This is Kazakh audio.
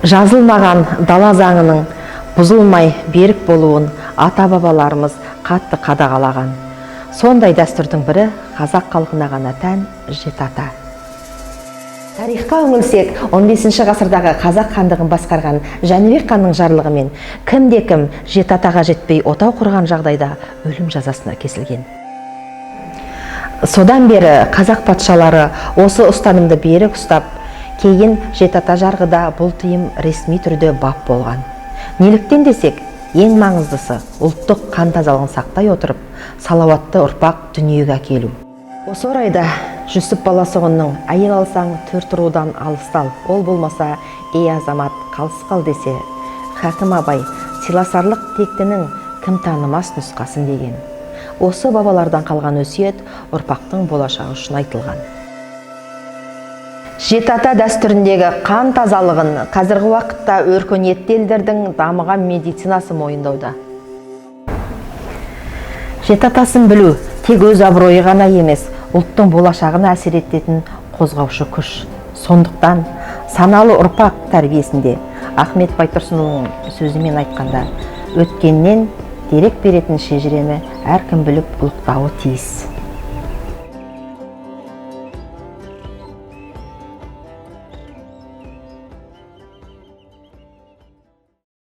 Жазылмаған дала заңының бұзылмай берік болуын ата бабаларымыз қатты қадағалаған. Сондай дәстүрдің бірі — қазақ халқына ғана тән жеті ата. Тарихқа үңілсек, 15 ғасырдағы қазақ хандығын басқарған Жәнібек ханның жарлығымен кімде кім жеті атаға жетпей отау құрған жағдайда өлім жазасына кесілген. Содан бері қазақ патшалары осы ұстанымды берік ұстап, кейін жеті ата жарғыда бұл тыйым ресми түрде бап болған. Неліктен десек, ең маңыздысы — ұлттық қан тазалығын сақтай отырып, салауатты ұрпақ дүниеге әкелу. Осы орайда Жүсіп Баласағұнның «Әйел алсаң, төрт рудан алысты ал, ол болмаса, ей азамат, қалыс қал» десе, хакім Абай «Сыйласарлық тектінің кім танымас нұсқасын» деген. Осы бабалардан қалған өсиет ұрпақтың болашағы үшін айтылған. Жеті ата дәстүріндегі қан тазалығын қазіргі уақытта өркениетті елдердің дамыған медицинасы мойындауда. Жеті атасын білу тек өз абыройы ғана емес, ұлттың болашағына әсер ететін қозғаушы күш. Сондықтан саналы ұрпақ тәрбиесінде, Ахмет Байтұрсынұлының сөзімен айтқанда, өткеннен дерек беретін шежірені әркім біліп, ұлықтауы тиіс.